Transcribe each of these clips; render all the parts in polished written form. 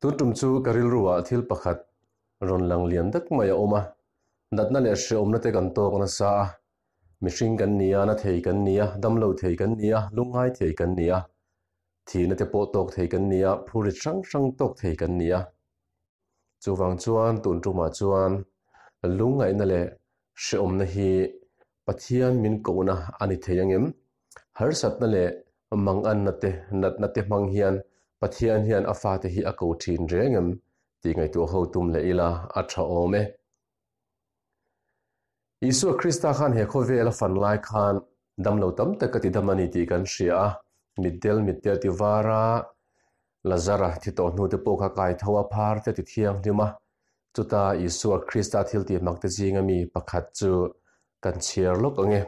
Tun tum chu ka rilruah thil pakhat rawn lang lian dak mai a awm a, natna leh hreawmna te kan tawk nasa a, mihring kan ni a, na thei kan ni a, damlo thei kan ni a, lungngai thei kan ni a, thihna te pawh tawk thei kan ni a, phurrit hrang hrang tawk thei kan ni a. Chuvang chuan tun tumah chuan lungngaihna leh hreawmna hi Pathian min kohna a ni thei angem? Harsatna leh manganna te, natna te hmang hian Pathian hian a fate hi a ko thin reng em tih ngaihtuah ho tum leh ila a tha awm e. Isua Krista khan he khawvel a fan lai khan damlo tam tak a ti dam a ni tih kan hria a, mitdel mitdel ti var a, Lazara thi tawh hnu te pawh kha kai tho a phar te ti thianghlim a, chuta Isua Krista thil tih mak te zinga mi pakhat chu kan chhiar lawk ang e.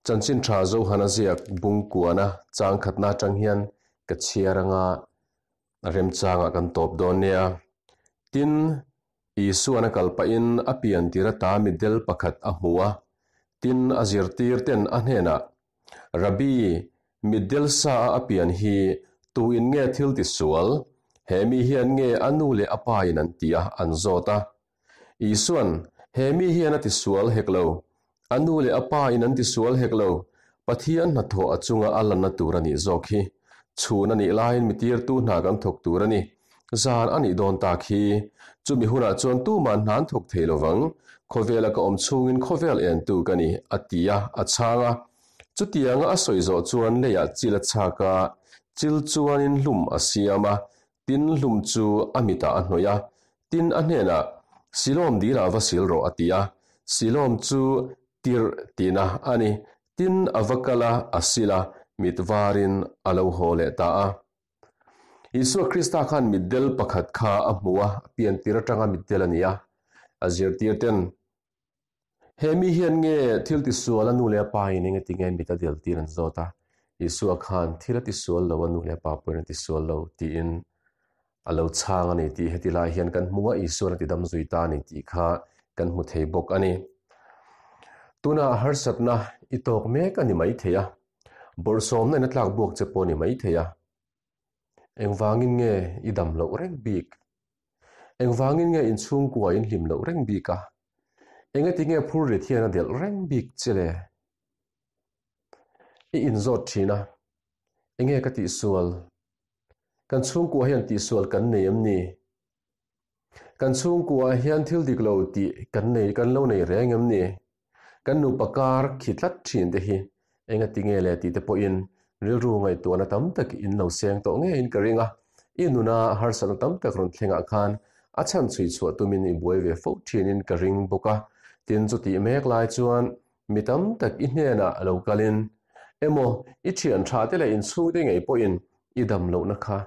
Chanchin tha Zohana ziak bung kuana chang khatna atang hian ka chhiar anga remchangah kan tawp dawn nia. Tin, Isuan a kal pahin a pian tir ata mitdel pakhat a hmu a, tin a zirtir ten a hnenah, Rabbi, mitdel sa a a pian hi tu in nge thil ti sual? He mi hian nge a nu leh a pa in an ti a, an zawt a. Isuan, He mi hian a ti sual hek lo. A nu leh a pa in an ti sual hek lo. Pathian hnathawh a chunga a lanna tur a nih zawk hi. Chhun a nih laiin mi tirtu hna kan thawk tur a ni. Zan a nih dawn tak hi. Chumi hunah chuan tuman hna an thawk thei lovang. Khawvela ka awm chhungin khawvel entu ka ni, a ti a, a chhang a. Chutianga a sawi zawh chuan leiah chil a chhak a, chil chuanin hlum a siam a, Tin hlum chu a mitah a hnawih a, tin a hnenah, Silawm dilah va sil rawh a ti a. Silawm chu tirh tihna a ni. Tin a va kal a, a sil a, mit varin a lo haw leh ta a. Isua Krista khan mitdel pakhat kha a hmu a, a piantir atanga mitdel a ni a. A zirtirten He mi hian nge thil tisual a nu leh a pa in eng ati nge mit a del tir an zawt a, Isua khan thil a tisual lo a nu leh a pa pawhin a tisual lo tiin a lo chhang a ni tih heti lai hian kan hmu a, Isuan a ti dam zui ta a ni tih kha kan hmu thei bawk a ni. Tunah harsatna i tawk mek a ni maithei a, bawrhsawmna in a tlak buak che pawh a ni maithei a, Engvangin nge i dam loh reng bik? Engvangin nge inchhungkua in hlim loh reng bik a? Engati nge phurrit hian a delh reng bik che le? I inzawt thin a, Enge ka tihsual? Kan chhungkua hian tihsual kan nei em ni? Kan chhungkua hian thil dik lo tih kan nei kan lo nei reng em ni? Kan nupa kar khi tlat thin te hi engati nge le tih te pawhin rilru ngaihtuahna tam tak in lo seng tawh ngeiin ka ring a. I nuna harsatna tam tak rawn thlengah khan a chhan chhui chhuah tumin i buai ve fo thinin ka ring bawk a. Tin, chutih mek lai chuan mi tam tak i hnenah lo kalin emaw i thian tha te leh inchhungte ngei pawhin i dam lohna kha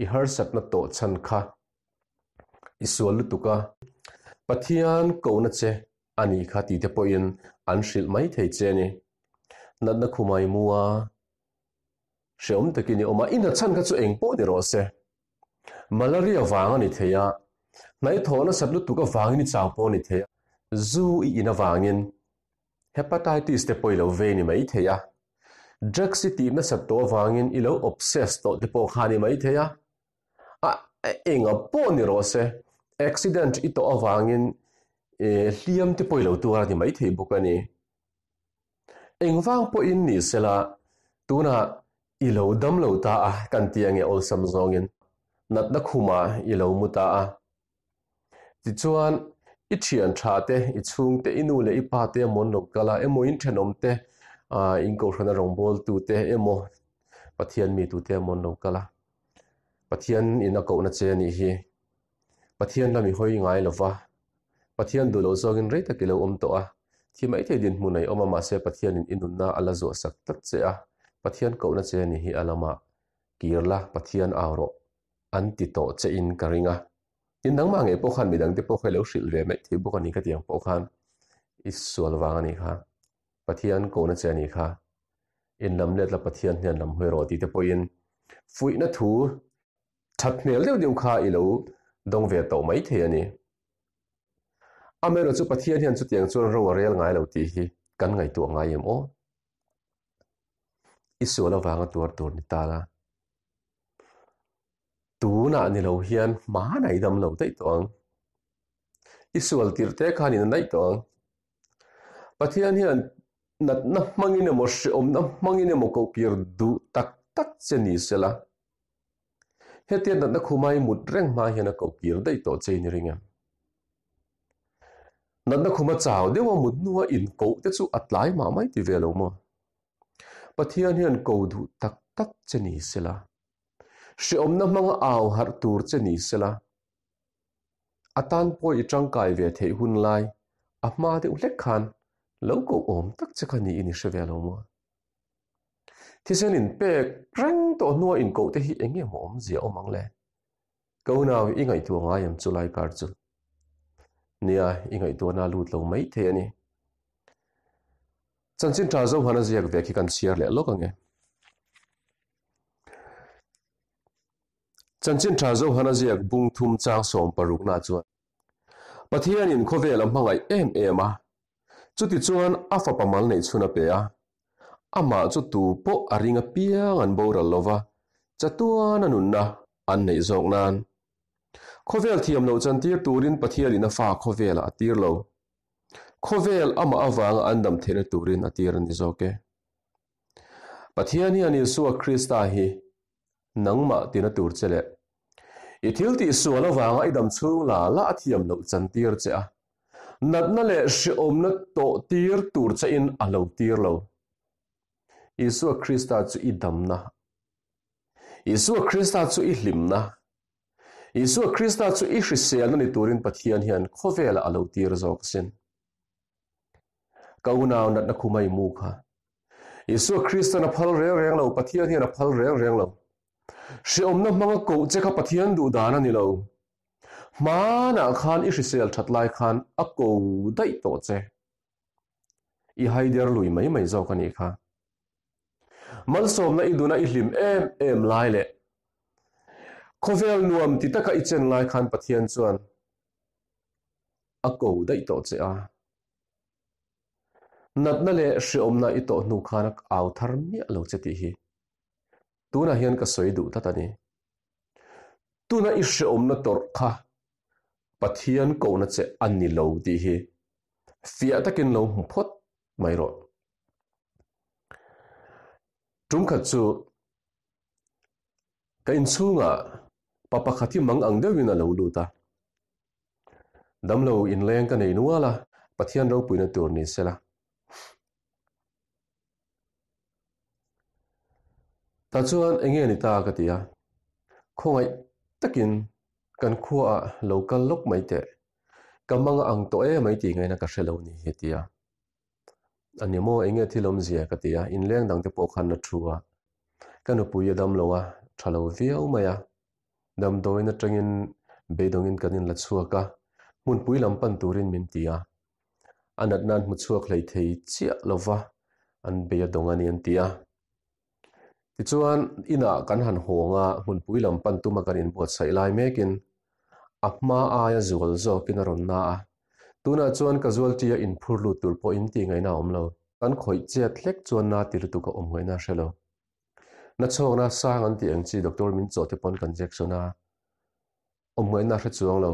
i harsatna tawh chhan kha i sual lutuk a, Pathian kohna che a nih kha tih te pawhin an hrilh mai thei che a ni. Natna khuma i mu a, hrehawm takin i awm a, i natchhan kha chu eng pawh ni rawh se. Malaria vang a ni thei a, hnaithawh nasat lutuk avangin i chau pawh a ni thei a, zu i in avangin Hepatitis te pawh i lo vei ni mai thei a, drugs i tih nasat tawh avangin i lo obsess tawh te pawh kha a ni mai thei a, a enga pawh ni rawh se, accident i tawh avangin hliam te pawh i lo tuar a ni mai thei bawk a ni. Engvang pawhin ni sela tunah i lo dam lo ta a kan ti ange awlsam zawngin natna khumah i lo mu ta a. Tichuan, i thian tha te, i chhungte, i nu leh i pa te emaw an lo kal a, emaw in thenawm te, in kohhrana rawngbawltu te emaw, Pathian mi tute emaw an lo kal a. Pathian in a kohna che a nih hi. Pathian lam i hawi ngai lo va, Pathian duh loh zawngin rei tak i lo awm tawh a, thi maithei dinhmun a i awm a, mahse Pathianin i nunna a la zuah sak tlat che a, Pathian kohna che a nih hi a lamah kir la, Pathian au rawh an ti tawh che in ka ring a. Tin, nangmah ngei pawh khan midangte pawh kha i lo hrilh ve mai thei bawk a ni ka tih ang pawh khan i sual vang a nih kha, Pathian kohna che a nih kha, inlam let la Pathian hnen lam hawi rawh tih te pawhin fuihna thu that hmel deuh deuh kha i lo dawng ve tawh mai thei a ni. Amaherawhchu Pathian hian chutiang chuan ro a rel ngai lo tih hi kan ngaihtuah ngai em aw? I sual avanga tuar tur ni ta la. Tu? Tunah ni lo hian hmanah i dam lo daih tawh ang. I sual tirh te khan in a daih tawh ang. Pathian hian natna hmangin emaw hreawmna hmangin emaw kohkir duh tak tak che ni sela, hetia natna khuma i mut reng hma hian a kohkir daih tawh che in i ring em? Natna khuma chau deuha mut hnua inkoh te chu a tlai mah mai ti ve lo maw? Pathian hian ko duh tak tak che ni sela, hreawmna hmanga au harh tur che ni sela, a tan pawh i tangkai ve theih hun lai a hma deuh hlek khan lo koh awm tak che kha niin i hre ve lo maw? Thisen inpek reng tawh hnua inkoh te hi eng nge maw awmzia awm ang le? Ka unau i ngaihtuah ngai em chu lai kar chu? Nia, i ngaihtuahna a lut lo mai thei a ni. Chanchin tha Zohana ziak ve khi kan chhiar leh lawk ang e. Chanchin tha Zohana ziak bung thum chang sawm parukna chuan Pathianin khawvel a hmangaih em em a, chutichuan a fapa mal neih chhun a pe a, amah chu tu pawh a ring apiang an boral lova, chatuan a nunna an neih zawk nan. Khawvel thiam loh chantir turin Pathianin a fa khawvelah a tir lo. Khawvel amah avanga an dam theihna turin a tir a ni zawk e. Pathian hian Isua Krista hi nangmah tina tur che leh i thil tih sual avanga i dam chhung la la a thiam loh chantir che a, natna leh hrehawmna tawh tir tur chein a lo tir lo. Isua Krista chu i damna, Isua Krista chu i hlimna, Isua Krista chu i hriselna ni turin Pathian hian khawvelah a lo tir zawk asin. Ka unau natna khuma i mu kha. Isua Kristan a phal reng reng lo, Pathian hian a phal reng reng lo. Hreawmna hmanga koh che kha Pathian duh dan a ni lo. Hmanah khan i hrisel that lai khan a ko daih tawh che. I haider lui mai mai zawk a nih kha. Malsawmna i duna i hlim em em lai leh khawvel nuam ti taka i chen lai khan Pathian chuan a ko daih tawh che a. Natna leh hreawmna i tawh hnu khan a au thar miah lo che tih hi tunah hian ka sawi duh tlat a ni. Tuna i hreawmna tawrh kha Pathian kohna che a ni lo tih hi fiah takin lo hmu phawt mai rawh. Tumkhat chu ka inchhungah pa pakhat hi mang ang deuhin a lo lut a. Damlo inleng ka nei nual a, Pathian ropuina tur ni sela. Tah chuan eng nge ni ta ka ti a, khawngaih takin kan khuaah lo kal lawk mai teh, ka mang ang tawh e mai tih ngaihna ka hre lo ni hi a ti a. A ni maw eng nge thil awmzia ka ti a, inleng dang te pawh khan a thu a, ka nupui a dam lo a, tha lo viau mai a, damdawiin atangin beidawngin kan inla chhuak a, hmunpui lam pan turin min ti a, a natna an hmu chhuak hlei thei chiah lo va, an bei a dawng a ni an ti a. Tichuan inah kan han hawng a, hmunpui lam pan tuma kan inbuatsaih lai mekin a hma aia zual zawkin a rawn na a, tunah chuan casualty a inphur lut tur pawhin tih ngaihna a awm lo. Kan khawih chet hlek chuan na ti lutuk a awm ngaihna a hre lo. Na chhawkna sang an tih ang chi doctor min chawh te pawn kan injection a, awm ngaihna a hre chuang lo.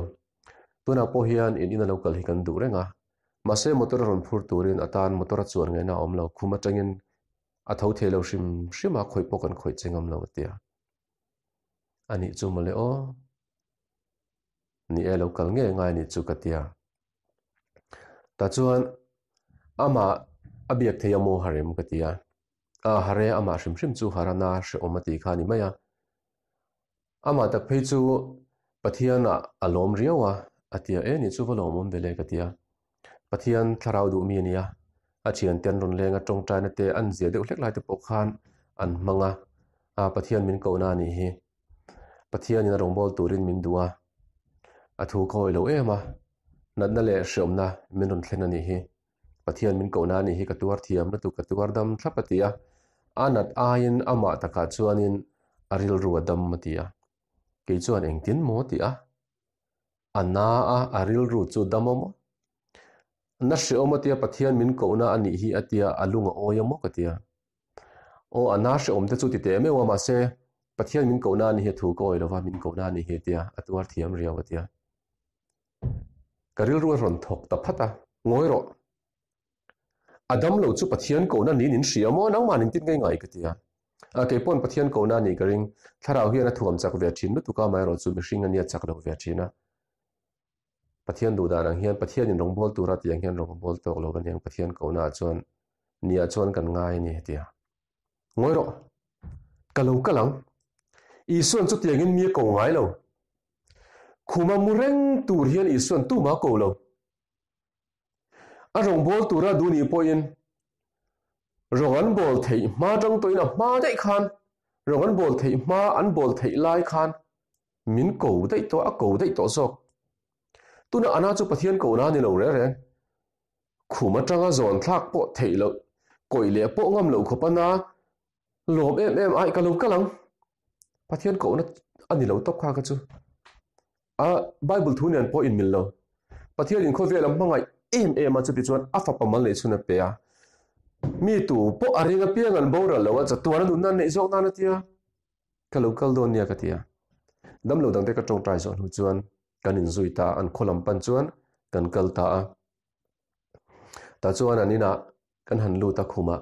Tunah pawh hian in ina lo kal hi kan duh reng a, mahse motor a rawn phur turin a tan motor a chuan ngaihna a awm lo, khum atangin a tho thei lo hrim hrim a, khawih pawh kan khawih che ngam lo a ti a. A nih chu mawle aw, ni e lo kal ngei ngai a nih chu ka ti a. Tah chuan amah a biak thei a maw harem ka ti a, a hare amah hrim hrim chu harana hrehawm a tih kha a ni mai a. Amah tak phei chu Pathianah a lawm riau a, a ti a, e ni chu va lawmawm ve le ka ti a. Pathian thlarau duh mi a ni a, a thiante an rawn leng a, tawngtaina te an zia deuh hlek lai te pawh khan an hmang a, a Pathian min kohna a nih hi. Pathianin a rawngbâwl turin min duh a, a thu ka awih lo em a, natna leh hreawmna min rawn thlen a nih hi. Pathian min kohna a nih hi ka tuar thiam lutuk, ka tuar dam thlap a ti a, a nat aiin amah takah chuanin a rilru a dam a ti a, kei chuan engtin maw ti a, a na a, a rilru chu dam a maw? Na hreawm a tia Pathian min kohna a nih hi a tia a lung a awi a maw ka ti a, aw a na hreawm te chu ti teh meuh a mahse Pathian min kohna a ni hi a thu ka awih lova min kohna a ni hi tia a tuar thiam riau a tia. Ka rilru a rawn thawk ta phat a, ngawi rawh. A dam lo chu Pathian kohna niin in hria maw? Nangmah nin tin ngei ngai ka ti a. A kei pawn Pathian kohna a nih ka ring. Thlarau hian a thuam chak ve thin lutuk a, amaherawh chu mihring a nia chak lo ve thin a. Pathian duh dan ang hian Pathianin rawngbâwl tura tih ang hian rawn bawl tawk lo aniang Pathian kohnaah chuan niah chuan kan ngai a ni a ti a. Ngawi rawh, ka lo kal ang. Isua'n chutiangin mi a ko ngai lo. Khuma mu reng tur hian Isua'n tumah a ko lo. A rawngbâwl tura duh nih pawhin rawng an bawl theih hma atang tawhin a hma daih khan rawng an bawl theih hma an bawl theih lai khan Min ko daih tawh, a ko daih tawh zawk. Tuna ana chu Pathian kohna a ni lo reng reng. Khum atanga zawn thlak pawh theih loh, kawih leh pawh ngam loh khawp ana lawm em em ai ka lo kal ang. Pathian kohna a ni lo tawp kha ka chu. A Bible thu nen pawh inmil lo. Pathian in khawvel a hmangaih em em a chuti chuan a fapa mal neih chhun a pe a. Mi tu pawh a ring apiang an boral lo a, chatuan a nunna an neih zawk nan a tia. Ka lo kal dawn nia ka ti a. Damlo dangte ka tawngtai zawh hnu chuan kan inzui ta a, an khaw lam pan chuan kan kal ta a. Tah chuan an inah kan han lut a khumah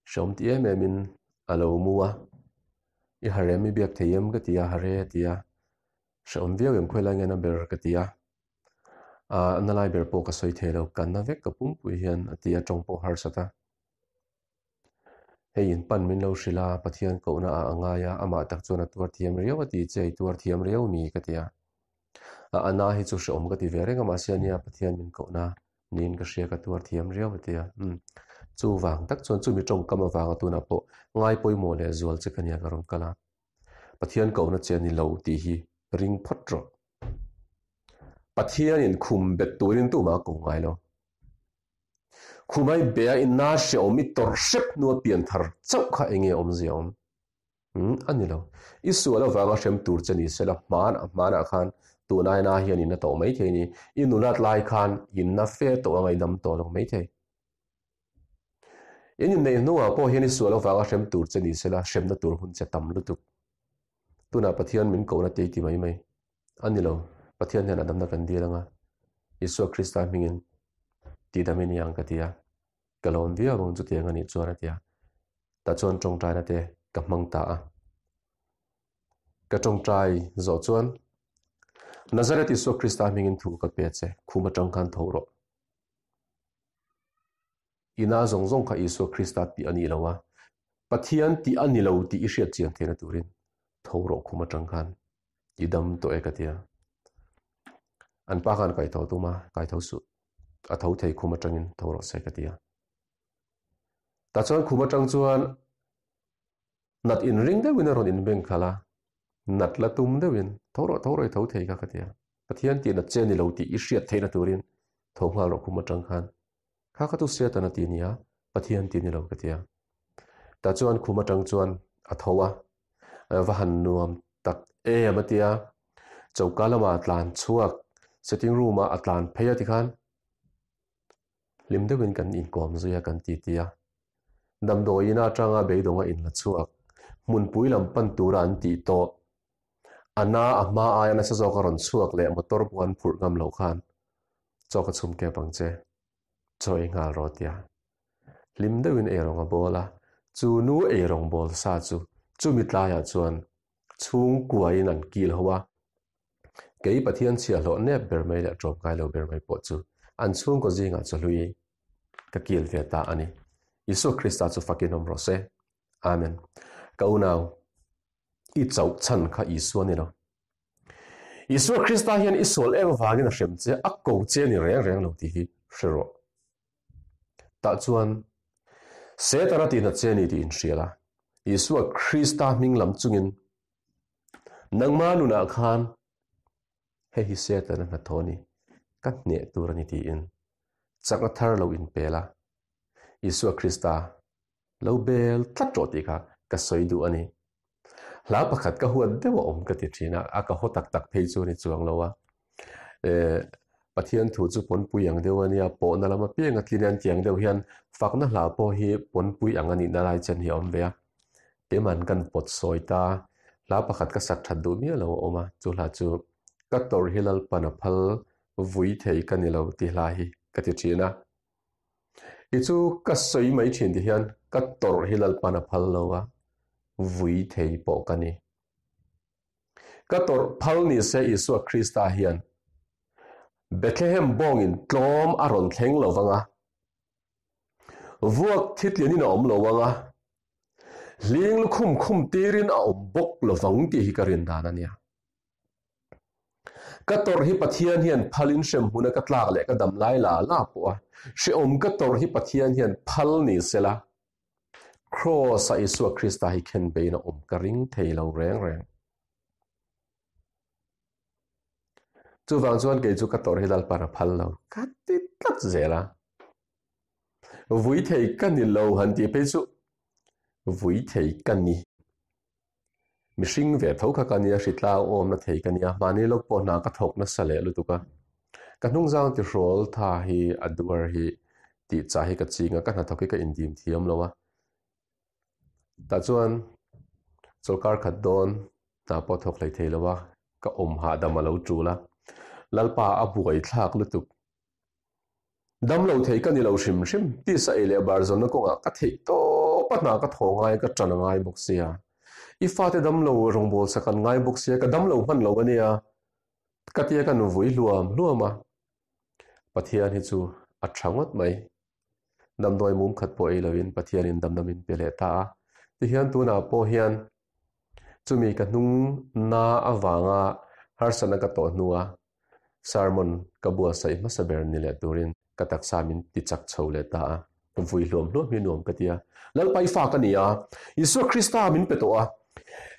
hreawm ti em em in a lo mu a. I ha rem i biak thei em ka ti a, ha re a ti a. Hreawm viau em khawi lai nge na ber ka ti a. Aaa na lai ber pawh ka sawi thei lo, ka na vek ka pumpui hian a ti a, tawng pawh harsat a. Hei in pan min lo hrilh a, Pathian kohna ah a ngai a, amah tak chuan a tuar thiam riau a ti che, i tuar thiam riau mi ka ti a. A ana hi chu hrehawm ka ti ve reng a, mahse ania Pathian min kohna niin ka hria ka tuar thiam riau a ti a. Umm chuvang tak chuan chumi tawngkam avanga tunah pawh ngai pawimawh leh zual che ka nia ka rawn kal a. Pathian kohna che a ni lo tih hi ring phawt rawh. Pathianin khum bet turin tumah a ko ngai lo. Khumai bea in na hreawm i tawrh hrep hnua pian thar chauh kha enge awmzia awm? Umm a ni lo. I sual avanga hrem tur che ni sela hman a hmanah khan tun aina hian in a tawh mai thei ni. I nulat lai khan in na fe tawh a ngaihdam tawh lo mai thei. In inneih hnuah pawh hian i sual avanga hrem tur che ni sela hremna tur hun che tam lutuk. Tunah Pathian min kohna te i ti mai mai. A ni lo, Pathian hian a damna kan dil anga, Isua Krista hmingin tihdam i ni ang ka ti a, ka lawm viau ang chutiang a nih chuan a ti a, tah chuan tawngtaina te ka hmang ta a. Ka tawngtai zawh chuan Nazareth Isua Krista hmingin thu ka pe che, khum atang khan tho rawh. Ina zawng zawng kha Isua Krista tih a ni lo a, Pathian tih a ni lo tih i hriat chian theihna turin tho rawh khum atang khan i dam tawh e ka ti a. An pa khan kai tho tum a, kai tho suh, a tho thei khum atangin tho rawh se ka ti a. Tah chuan khum atang chuan nat inring deuhin a rawn inbeng khalh a, nat la tum deuhin tho rawh tho rawh i tho thei kha ka ti a. Pathian tih nat che ni lo tih i hriat theihna turin tho nghal rawh khum atang khan. Kha kha chu Satan a ti nia, Pathian ti ni lo ka ti a. Tah chuan khum atang chuan a tho a, va han nuam tak em a ti a. Choka lamah a tlan chhuak, sitting room ah a tlan phei a tikhan hlim deuhin kan inkawm zui a kan titi a. Damdawiin atanga beidawng a inla chhuak, hmunpui lam pan tura an tih tawh, a na a hma aia nasa zawk a rawn chhuak leh motor pawh an phurh ngam loh khan chaw ka chhum kep ang che, chaw ei nghal rawh tia hlim deuhin eirawng a bawl a, chu nu eirawng bawl sa chu chumi tlaiah chuan chhungkuain an kil ho a, kei Pathian chhiahhlawh nep ber mai leh ṭawmkai lo ber mai pawh chu an chhungkaw zingah chawhlui ka kil ve ta a ni. Isua Krista chu fakin awm rawh se. Amen. Ka unau, i chauh chhan kha Isua ni lo. Isua Krista hian i sual em avangin a hrem che, a ko che ni reng reng lo tih hi hre rawh. Tah chuan Setana tihna che ni tih inhria la, Isua Krista hming lam chungin nangma nunah khan hei hi Setana hnathawh a ni, ka hneh tur a ni tiin chakna thar lo inpe la, Isua Krista Lo bel tlat rawh tih kha ka sawi duh a ni. Hla pakhat ka huat deuh a awm ka ti thin a, a ka haw tak tak phei chu a ni chuang lo a. Eh, Pathian thu chu pawnpui ang deuh a nia, pawhna lam apiang a tlin a, tiang deuh hian fakna hla pawh hi pawnpui ang a nihna lai chen hi a awm ve a. Keiman kan pawt sawi ta. Hla pakhat ka sak that duh miah lo a awm a, chu hla chu Ka tawrh hi Lalpan a phal vui thei ka ni lo tih hla hi ka ti thin a. I chu ka sawi mai thin ti hian ka tawrh hi Lalpan a phal lo a, vui thei pawh ka ni. Ka tawrh phal ni se Isua Krista hian Bethlehem bawngin tlawm a rawn thleng lo vang a, Vuak thitlianin a awm lo ang a, hling lukhum khum tirin a awm bawk lovang tih hi ka rin dan a nia. Ka tawrh hi Pathian hian phalin hrem hmuna ka tlak leh ka dam lai la la pawh a, hrehawm ka tawrh hi Pathian hian phal ni sela, Kraws-a Isua Krista hi khen beiin a awm ka ring thei lo reng reng. Chuvang chuan kei chu ka tawrh hi Lalpan a phal lo ka ti tlat zel a. Vui thei ka ni lo han tih phei chu vui thei ka ni. Mihring ve tho kha ka nia, hritlang awmna thei ka nia, mahni lawk pawh hna ka thawk nasa leh lutuk a. Ka hnungzang tihrawl tha hi a duar hi tih chah hi ka ching a, ka hnathawk hi ka indim thiam lo a. Tah chuan chawlhkar khat dawn hna pawh thawk hlei thei lo a, ka awm hahdam a lo tul a, Lalpa a buai thlak lutuk. Dam lo thei ka ni lo hrim hrim, tisa ei leh bar zawnna kawngah ka theih tawp a hna ka thaw ngai ka tan a ngai bawk sia. I fate dam lo rawngbâwl sak an ngai bawk sia, ka dam lo hman lo a nia, ka tia ka nuvui hluam hluam a. Pathian hi chu a tha ngawt mai. Damdawi mum khat pawh ei loin Pathianin damna min pe leh ta a. Tihian tunah pawh hian chumi ka hnung na avanga harsatna ka tawh hnua sermon ka buatsaih hmasa ber ni leh turin ka taksa min ti chak chho leh ta a. Vui hluam hluam hi nuam ka ti a. Lalpa i fa ka ni a, Isua Krista min pe tawh a.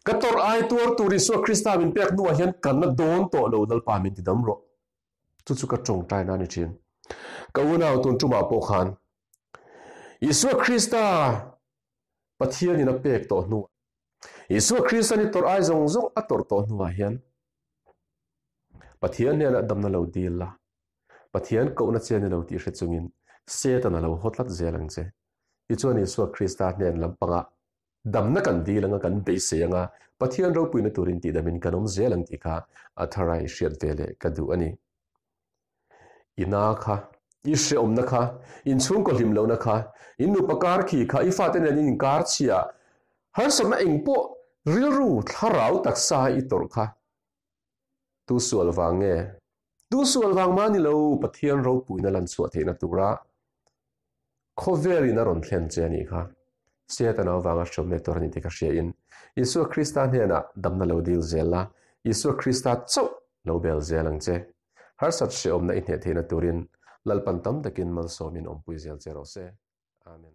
Ka tawrh ai tuar tur Isua Krista min pek hnuah hian ka na dawn tawh lo Lalpa min ti dam rawh. Chu chu ka tawngtaina a ni thin. Ka unau tun tumah pawh khan Isua Krista Pathianin a pek tawh hnuah Isua Krista ni tawrh ai zawng zawng a tawrh tawh hnuah hian Pathian hnenah damna lo dil la, Pathian kohna che ni lo tih hre chungin Satan a lo haw tlat zel ang che. Tichuan Isua Krista hnen lampangah Damna kan dil anga kan beisei anga Pathian ropuina turin tihdamin kan awm zel ang tih kha a thara i hriat ve leh ka duh a ni. I na kha, i hrehawmna kha, in chhungkaw hlim lohna kha, in nupa kar khi kha, i fate nen in inkar chhia, harsatna eng pawh rilru thlarau taksa i tawrh kha tu sual vang nge? Tu sual vang mah ni lo Pathian ropuina lan chhuah theihna tura khawvelin a rawn thlen che a nih kha. Setana avanga hriawm leh tur a ni tih ka hria in Isua Krista hnenah damna lo dil zel la, Isua Krista chauh lo bel zel ang che. Harsat hreawmna i hneh theihna turin Lalpan tam takin malsawmin awmpui zel che rawh se. Amen.